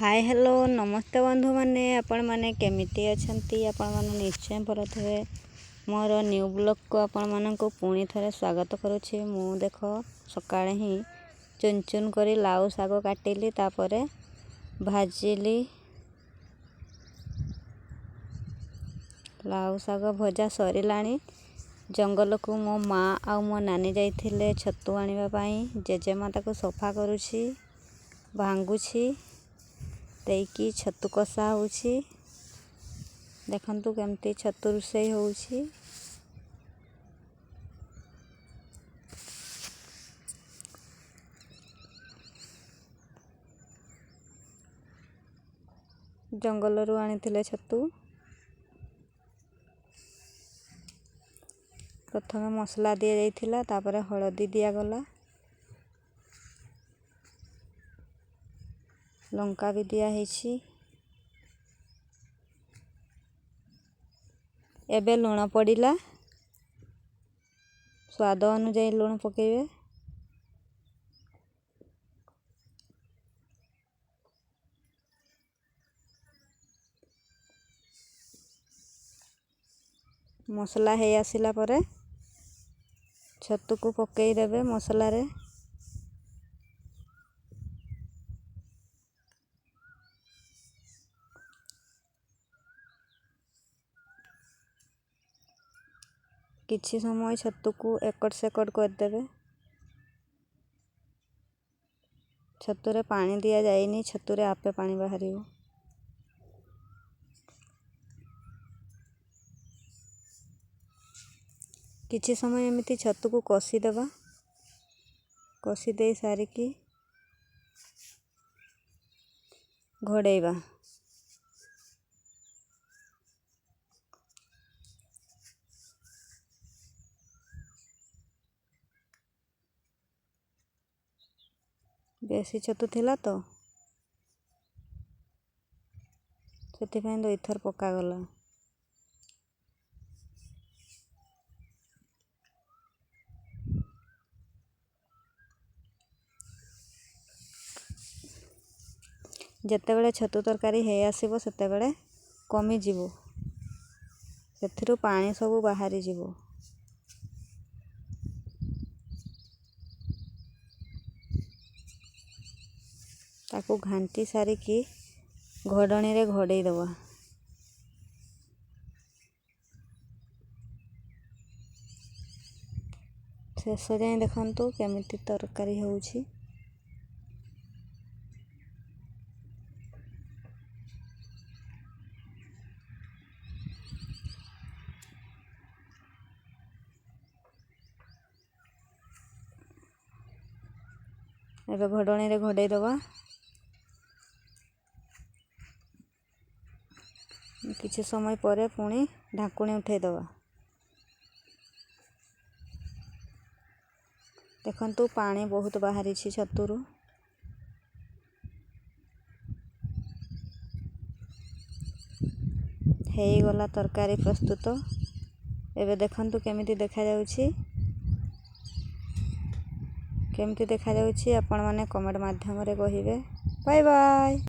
ହାଏ, hello, ନମସ୍ତେ ବନ୍ଧୁମାନେ। ଆପଣମାନେ କେମିତି ଅଛନ୍ତି? ଆପଣମାନେ ନିଶ୍ଚୟ ଭଲ ଥିବେ। ମୋର ନ୍ୟୁ ବ୍ଲଗ୍କୁ ଆପଣମାନଙ୍କୁ ପୁଣି ଥରେ ସ୍ୱାଗତ କରୁଛି। ମୁଁ ଦେଖ ସକାଳେ ହିଁ ଚୁନ ଚୁନ କରି ଲାଉ ଶାଗ କାଟିଲି, ତାପରେ ଭାଜିଲି। ଲାଉ ଶାଗ ଭଜା ସରିଲାଣି। ଜଙ୍ଗଲକୁ ମୋ ମା ଆଉ ମୋ ନାନୀ ଯାଇଥିଲେ ଛତୁ ଆଣିବା ପାଇଁ। ଜେଜେମା ତାକୁ ସଫା କରୁଛି, ଭାଙ୍ଗୁଛି ଦେଇକି ଛତୁ କଷା ହେଉଛି। ଦେଖନ୍ତୁ କେମିତି ଛତୁ ରୋଷେଇ ହେଉଛି। ଜଙ୍ଗଲରୁ ଆଣିଥିଲେ ଛତୁ। ପ୍ରଥମେ ମସଲା ଦିଆଯାଇଥିଲା, ତାପରେ ହଳଦୀ ଦିଆଗଲା, ଲଙ୍କା ବି ଦିଆହେଇଛି। ଏବେ ଲୁଣ ପଡ଼ିଲା, ସ୍ୱାଦ ଅନୁଯାୟୀ ଲୁଣ ପକାଇବେ। ମସଲା ହେଇ ଆସିଲା ପରେ ଛତୁକୁ ପକାଇଦେବେ ମସଲାରେ। କିଛି ସମୟ ଛତୁକୁ ଏକଟ ସେକଟ କରିଦେବେ। ଛତୁରେ ପାଣି ଦିଆଯାଇନି, ଛତୁରେ ଆପେ ପାଣି ବାହାରିବ। କିଛି ସମୟ ଏମିତି ଛତୁକୁ କଷିଦେବା। କଷି ଦେଇ ସାରିକି ଘୋଡ଼େଇବା। ବେଶୀ ଛତୁ ଥିଲା ତ, ସେଥିପାଇଁ ଦୁଇଥର ପକାଗଲା। ଯେତେବେଳେ ଛତୁ ତରକାରୀ ହେଇ ଆସିବ ସେତେବେଳେ କମିଯିବ, ସେଥିରୁ ପାଣି ସବୁ ବାହାରିଯିବ। ତାକୁ ଘାଣ୍ଟି ସାରିକି ଘୋଡ଼ଣୀରେ ଘୋଡ଼େଇ ଦେବା। ଶେଷ ଯାଏଁ ଦେଖନ୍ତୁ କେମିତି ତରକାରୀ ହେଉଛି। ଏବେ ଘୋଡ଼ଣୀରେ ଘୋଡ଼େଇ ଦେବା। କିଛି ସମୟ ପରେ ପୁଣି ଢାଙ୍କୁଣୀ ଉଠାଇଦେବା। ଦେଖନ୍ତୁ ପାଣି ବହୁତ ବାହାରିଛି ଛତୁରୁ। ହେଇଗଲା ତରକାରୀ ପ୍ରସ୍ତୁତ। ଏବେ ଦେଖନ୍ତୁ କେମିତି ଦେଖାଯାଉଛି। କେମିତି ଦେଖାଯାଉଛି ଆପଣମାନେ କମେଣ୍ଟ ମାଧ୍ୟମରେ କହିବେ। Bye bye.